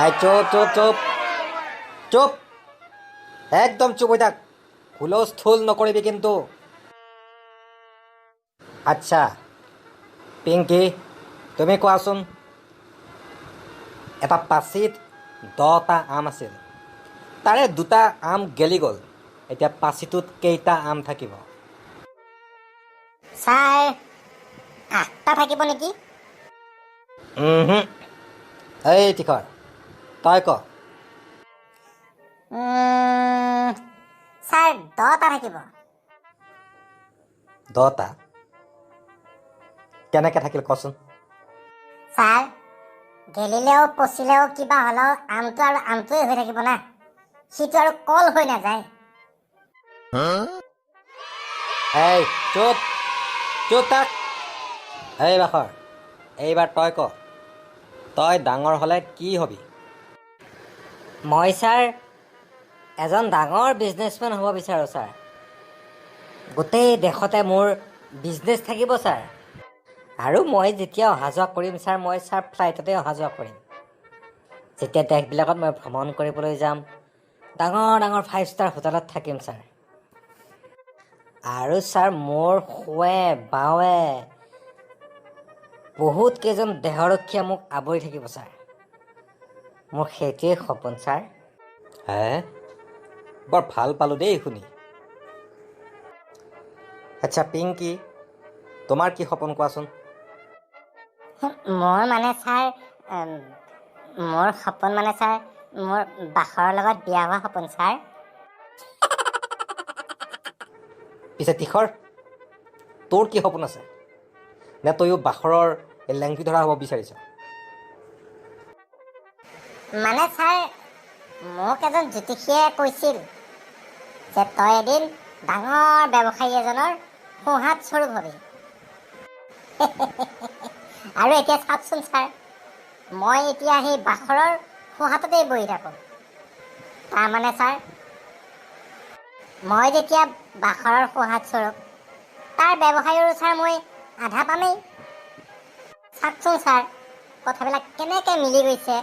এই চুপ চুপ চুপ চুপ, একদম চুপ হৈ থাক, হুলস্থুল নকৰিবি কিন্তু। আচ্ছা পিংকি, তুমি কোৱাচোন, এটা পাচিত 10টা আম আছিল, তাৰে 2টা আম গেলি গ'ল, এতিয়া পাচিটোত কেইটা আম থাকিব? ছাৰ, 8টা থাকিব নেকি? উমহু। এই তীখৰ, তই ক। ছাৰ, 10টা থাকিব। 10টা কেনেকৈ থাকিল কচোন? ছাৰ, গেলিলেও পচিলেও কিবা হ'লেও আমটো আৰু আমটোৱে হৈ থাকিব না, সিটো আৰু কল হৈ নাযায়। এই চুপ চুপ থাক। এই বাখৰ, এইবাৰ তই ক, তই ডাঙৰ হ'লে কি হবি? মই ছাৰ এজন ডাঙৰ বিজনেছমেন হ'ব বিচাৰোঁ ছাৰ। গোটেই দেশতে মোৰ বিজনেছ থাকিব ছাৰ। আৰু মই যেতিয়া অহা যোৱা কৰিম ছাৰ, মই ছাৰ ফ্লাইটতে অহা যোৱা কৰিম। যেতিয়া দেশবিলাকত মই ভ্ৰমণ কৰিবলৈ যাম, ডাঙৰ ডাঙৰ 5 ষ্টাৰ হোটেলত থাকিম ছাৰ। আৰু ছাৰ মোৰ সোঁৱে বাওঁৱে বহুত কেইজন দেহৰক্ষীয়ে মোক আৱৰি থাকিব ছাৰ। মোৰ সেইটোৱে সপোন ছাৰ। হে, বৰ ভাল পালোঁ দেই শুনি। আচ্ছা পিংকি, তোমাৰ কি সপোন কোৱাচোন? মোৰ মানে ছাৰ, মোৰ সপোন মানে ছাৰ, মোৰ বাখৰৰ লগত বিয়া হোৱা সপোন ছাৰ। পিছে তীখৰ, তোৰ কি সপোন আছে? নে তয়ো বাখৰৰ এই লেংটি ধৰা হ'ব বিচাৰিছ? মানে ছাৰ, মোক এজন জ্যোতিষীয়ে কৈছিল যে তই এদিন ডাঙৰ ব্যৱসায়ী এজনৰ সোঁহাত স্বৰূপ হবি। আৰু এতিয়া চাওকচোন ছাৰ, মই এতিয়া সেই বাখৰৰ সোঁহাততেই বহি থাকোঁ। তাৰমানে ছাৰ, মই যেতিয়া বাখৰৰ সোঁহাত স্বৰূপ, তাৰ ব্যৱসায়ৰো ছাৰ মই আধা পামেই। চাওকচোন ছাৰ, কথাবিলাক কেনেকৈ মিলি গৈছে।